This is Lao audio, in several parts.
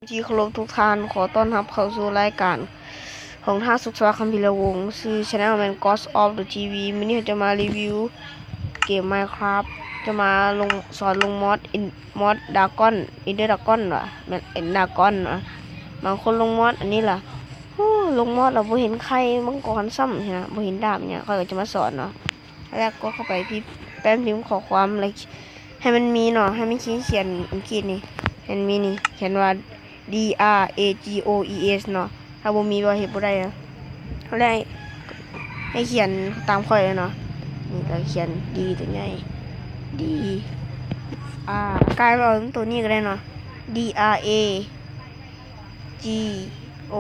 ທີ່ເຄົາລົບທຸກທ່ານ, ຂໍຕ້ອນຮັບເຂົ້າສູ່ລາຍການຂອງທ່ານ ສຸກສະຫວັດ ຄຳພີລະວົງ, ຊື່ Channel ແມ່ນ Ghost of the ທີ ວີ. ມື້ນີ້ເຮົາຈະມາຣີວິວເກມ Minecraft, ຈະມາລົງ ສອນລົງມອດ ມອດ Dragon, Ender Dragon ຫວາ ແມ່ນ Dragon ຫວາ. ບາງຄົນລົງມອດອັນນີ້ລະ, ໂອ້ ລົງມອດລະບໍ່ເຫັນໄຂ່ມັງກອນຊ້ຳຫັ້ນນະ, ບໍ່ເຫັນດາບຫຍັງ, ຂ້ອຍກໍຈະມາສອນເນາະ. ແລ້ວກໍເຂົ້າໄປພິມ ແປ້ນພິມຂໍ້ຄວາມ ແລ້ວໃຫ້ມັນມີເນາະ, ໃຫ້ມັນຂຽນ ຂຽນອັງກິດນີ້ ໃຫ້ມັນມີນີ້ ຂຽນວ່າ D R A G O E S ເນາະ. ຖ້າບໍ່ມີ ບໍ່ເຮັດບໍ່ໄດ້ນະ. ເຮົາໄດ້ໃຫ້ຂຽນຕາມຂ້ອຍເລີຍເນາະ. ນີ້ກໍຂຽນ D ຕົວໃຫຍ່ D R ກາຍເອົາຕົວນີ້ກໍໄດ້ເນາະ, D R A G O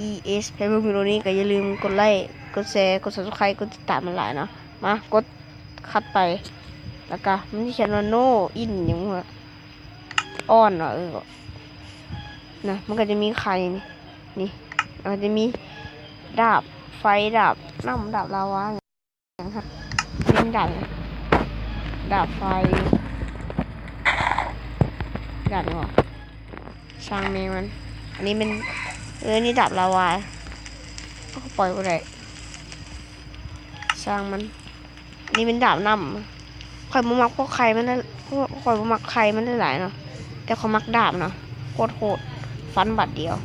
E S. ໃຜເບິ່ງວິດີໂອນີ້ກໍຢ່າລືມກົດໄລ້ ກົດແຊ ກົດ Subscribe ກົດຕິດຕາມຫຼາຍໆເນາະ. ມາກົດ ຄັດໄປ ແລ້ວກະມັນຊິຂຽນວ່າ no in ຫຍັງວະ on ຫວາ ເອີ ນະ. ມັນກໍຈະມີໄຂ່ນີ້ ນີ້ ມັນຈະມີດາບໄຟ ດາບນ້ຳ ດາບລາວາ ຫຍັງ ເປັນດາບ ດາບໄຟ ດາບຫຍັງຫວາ ຊ່າງແມ່ງມັນ. ອັນນີ້ແມ່ນ ເອີ ນີ້ດາບລາວາ ເຮົາກໍປ່ອຍບໍ່ໄດ້ ຊ່າງມັນ. ນີ້ແມ່ນດາບນ້ຳ. ຂ້ອຍບໍ່ມັກພວກໄຂ່ມັນ ຂ້ອຍບໍ່ມັກໄຂ່ມັນຫຼາຍໆເນາະ, ແຕ່ຂ້ອຍມັກດາບເນາະ. ໂຄດໆ ຟັນບາດດຽວ.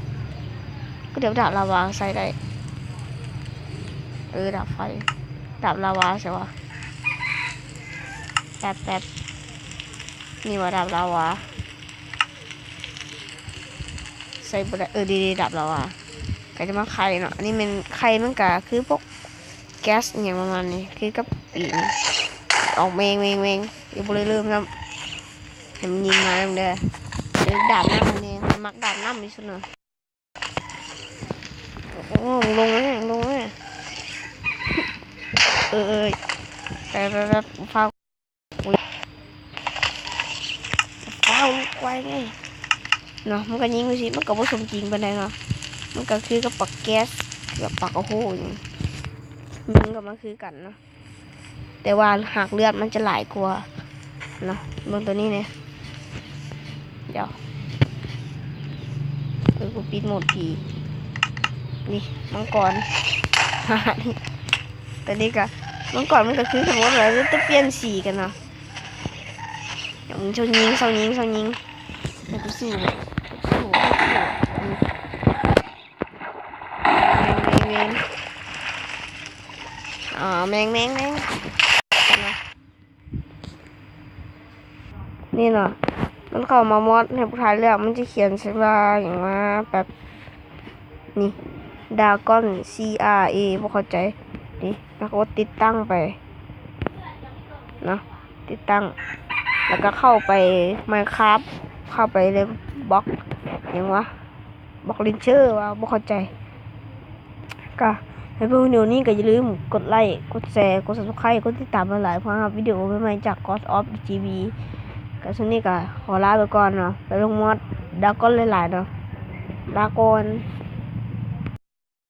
ກໍດຽວດາບລາວາໃຊ້ໄດ້. ເອີ ດາບໄຟ ດາບລາວາໃສ່ຫວາ. ແປັບໆ ນີ້ວ່າດາບລາວາ ໃຊ້ບໍ່ໄດ້. ເອີ ດີໆ ດາບລາວາ. ກໍຈະມາໄຂ່ເນາະ. ອັນນີ້ແມ່ນໄຂ່ ມັນກໍຄືພວກ ແກັສອີ່ຫຍັງປະມານນີ້ ຄືກັບປີນີ້ ອອກແມງໆໆ. ຍັງບໍ່ໄດ້ເລີ່ມຊ້ຳ ໃຫ້ມັນຍິງມານຳເດີ. ເອີ ດາບນ້ຳແນ່ ມັກດາບນ້ຳທີ່ສຸດເນາະ. ໂອ້ ລົງແລ້ວ ລົງແລ້ວ. ເອີ ເອີ ໄປໆ ຟ້າວ ຟ້າວໄວໄງເນາະ. ມັນກໍຍິງໄປຊິ ມັນກໍບໍ່ສົມຈິງປານໃດເນາະ. ມັນກໍຄືກັບປາກແກັສ ກັບປາກກະໂຮຫຍັງ ມັນກໍມາຄືກັນເນາະ, ແຕ່ວ່າຫາກເລືອດມັນຈະຫຼາຍກວ່າເນາະ. ເບິ່ງຕົວນີ້ແນ່ ດຽວ ເອີ ກູປິດໂໝດຜີ. ນີ້ມັງກອນ ຕົວນີ້ກໍມັງກອນ ມັນກໍຄືກັນໝົດແຫຼະ ແຕ່ປ່ຽນສີກັນເນາະ. ເຈົ້າຍິງ ເຈົ້າຍິງ ເຈົ້າຍິງ ໃຫ້ກູສູ້ ກູສູ້ ກູສູ້. ແມງ ແມງ ແມງ ອໍ ແມງ ແມງ ແມງ ນີ້ເນາະ. ມັນເຂົ້າມາມອດໃຫ້ພວກທ່ານເລືອກ ມັນຈະຂຽນໃສ່ວ່າຫຍັງວ່າ ແບບນີ້ Dragon C R A ບໍ່ເຂົ້າໃຈ. ນີ້ ແລ້ວກໍກົດຕິດຕັ້ງໄປເນາະ. ຕິດຕັ້ງ ແລ້ວກໍເຂົ້າໄປ Minecraft ເຂົ້າໄປໃນບລັອກຫຍັງວະ ບລັອກ Launcher ວ່າບໍ່ເຂົ້າໃຈ. ກໍໃຫ້ເບິ່ງວິດີໂອນີ້ກໍຢ່າລືມກົດໄລ້ ກົດແຊ ກົດ Subscribe ກົດຕິດຕາມຫຼາຍໆ ເພື່ອຮັບວິດີໂອໃໝ່ໆຈາກ Ghost of the T V. ກໍຊ່ວງນີ້ກໍຂໍລາໄປກ່ອນເນາະ, ໄປລົງມອດ Dragon ຫຼາຍໆເນາະ. ລາກ່ອນ.